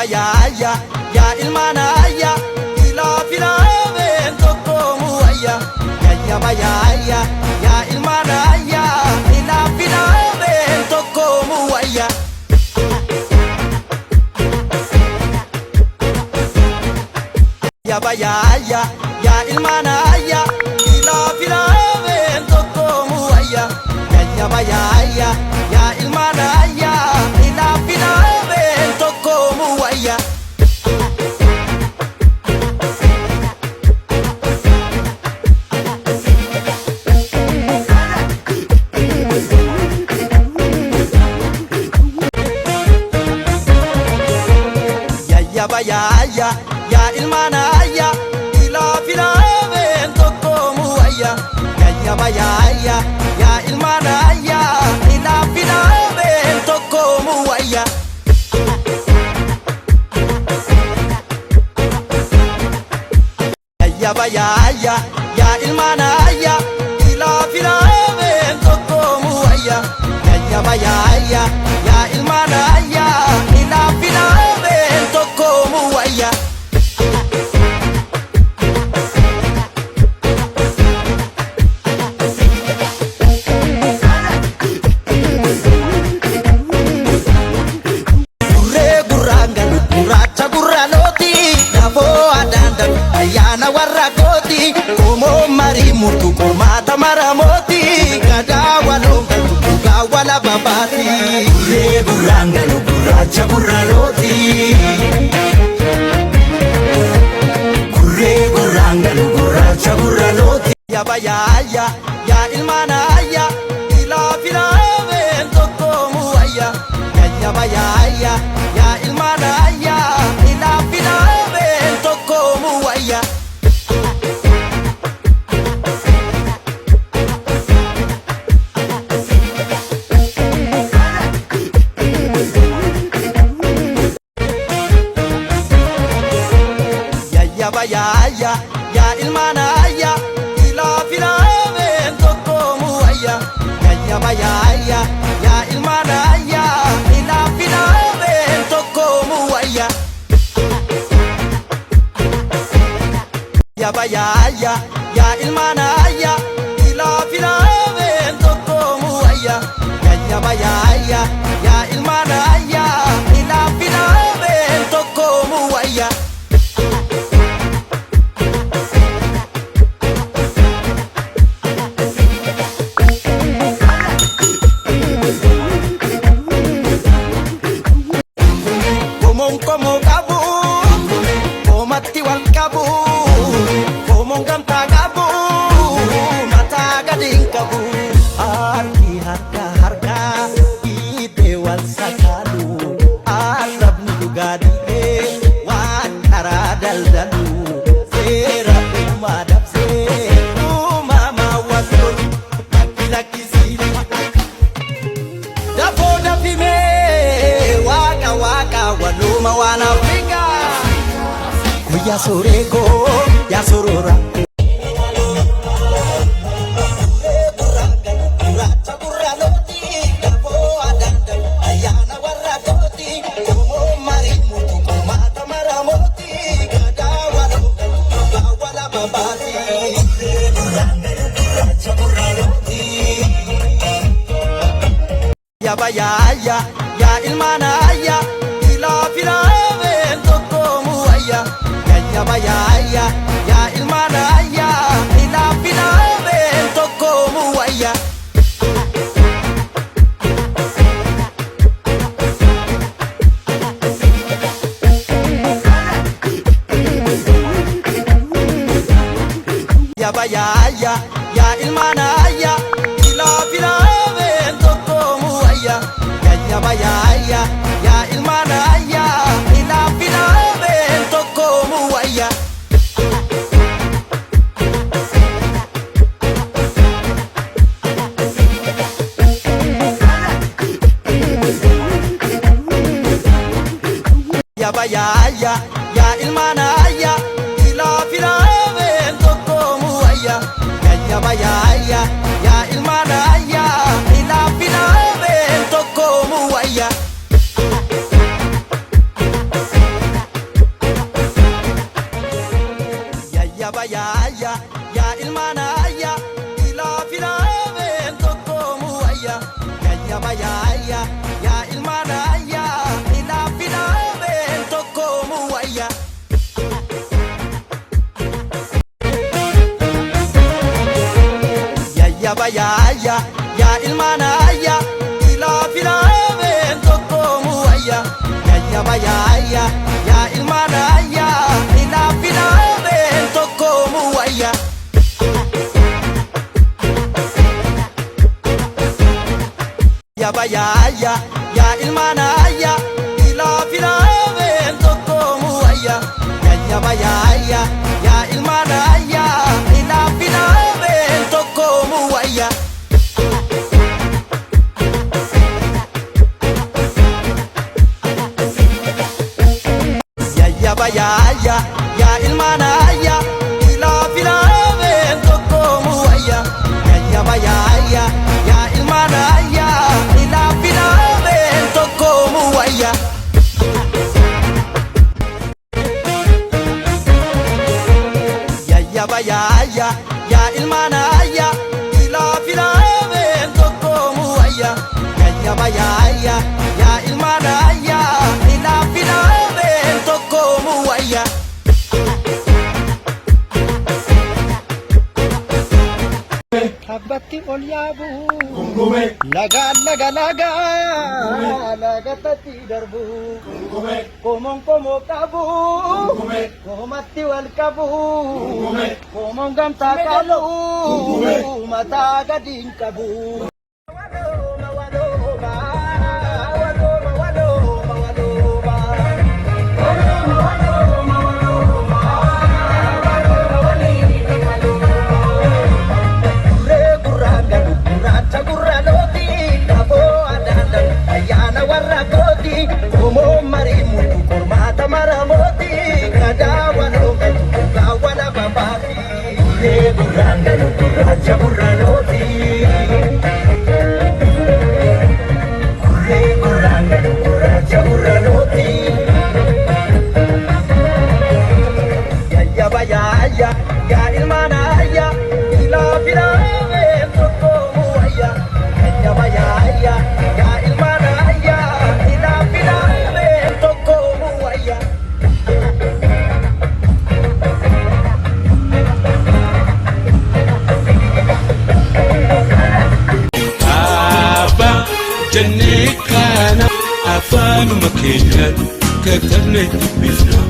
Yayyaba yaayya yaa ilmaan ayya ilaa filaameen tokkoomu wayya. Yayyaba yaayya yaa ilmaan ayya ilaa filaameen tokkoomu wayya. Yayyaba yaayya yaa ilmaan ayya ilaa filaameen tokkoomu wayya. Yayyaba yaayya yaa ilmaan ayya ilaa filaameen tokkoomu wayya. Yayyaba yaayya yaa ilmaan ayya ilaa filaameen tokkoomu wayya. Yayyaba yaayya yaa ilmaan ayya ilaa filaameen tokkoomu wayya. Yayyaba yaayya yaa ilmaan ayya ilaa filaameen tokkoomu wayya. Yayyaba yaayya yaa ilmaan ayya ilaa filaameen tokkoomu wayya. Gurree gurraan galu gurraacha gurraalooti lafoo aadaan dalu ayyaana warra kooti qomoo marii murtu qormaata maramooti gadaa waloon galtu dhugaa wala babaati. Gurree gurraan galu gurraacha gurraalooti. Gurree gurraan galu gurraacha gurraalooti. Yaba yaayya yaa ilmaan ayya ilaa filaameen tokkoomu wayya. Yayyaba yaayya yaa ilmaan ayya ilaa filaameen tokkoomu wayya. Yayyaba yaayya yaa ilmaan ayya ilaa filaameen tokkoomu wayya. Yayyaba yaayya yaa ilmaan ayya ilaa filaameen tokkoomu wayya. Yayyaba yaayya yaa ilmaan ayya ilaa filaameen tokkoomu wayya. Yayyaba yaayya yaa ilmaan ayya ilaa filaameen tokkoomu wayya. Qomoon qomoo qabu, qomatti wal qabu, qomoon gamtaa qabu, mataa gadi hin qabu. Harki harka harka hiitee wal sakaalu, arrabni dhugaa dhiibee waan karaa daldalu, seera uumaa dabsee uumamaa wal lolu, lakki lakkisiin. Dafoo dafimee waaqa waaqa waluuma waan Afrikaa. Guyyaa suuree koo yaa suurura. Yaba yaayya yaa ilmaan ayya ilaa filaameen tokkoomu wayya. Yayyaba yaayya yaa ilmaan ayya ilaa filaameen tokkoomu wayya. Yaba yaayya yaa ilmaan ayya ilaa filaameen tokkoomu wayya. Yayyaba yaayya yaa ilmaan ayya ilaa filaameen tokkoomu wayya. Yaba yaayya yaa ilmaan ayya ilaa filaameen tokkoomu wayya. Yayyaba yaayya yaa ilmaan ayya ilaa filaameen tokkoomu wayya. Ayyaa yaa ilmaan ayyaa ilaa filaameen tokkoomu wayya. Yayyaba yaayya yaa ilmaan ayyaa ilaa filaameen tokkoomu wayya. Yayyaba yaayya yaa ilmaan ayyaa ilaa filaameen tokkoomu wayya. Yayyaba yaayya yaa ilmaan ayyaa ilaa filaameen tokkoomu wayya. Yayyaba yaayya yaa ilmaan ayyaa ilaa filaameen tokkoomu wayya. Yayyaba yaayya yaa ilmaan ayyaa ilaa filaameen tokkoomu wayya. Yayyaba yaayya yaa ilmaan ayyaa ilaa filaameen tokkoomu wayya. Yayyaba yaayya yaa ilmaan ayyaa ilaa filaameen tokkoomu wayya. Yayyaba yaayya yaa ilmaan ayyaa ilaa filaameen tokkoomu wayya. Tabbatti ol yaabu. Lagaan laga lagaa lagatatti darbu. Qomoon qomoo qabu. Qomatti wal qabu. Qomoon gamtaa qabu. Mataa gadi hin qabu. Walooma walooma walooma walooma walooma. Gurree gurraan galu gurraacha gurra looti dafoo adaadan ayyaana warra kooti qomoo marii murtu qormaata maramooti gadaa waloo galtu dhugaa wala babaati. Gurree gurraan galu gurraacha gurra looti. Gurree gurraan galu gurraacha gurra looti. Yayyaba yaayya yaa ilmaan ayya ilaa filaameen tokkoomu wayya. Yayyaba yaayya yaa ilmaan ayya ilaa filaameen tokkoomu wayya. Abbaa jennee kana afaanuma keenyaan katabne dubbifna.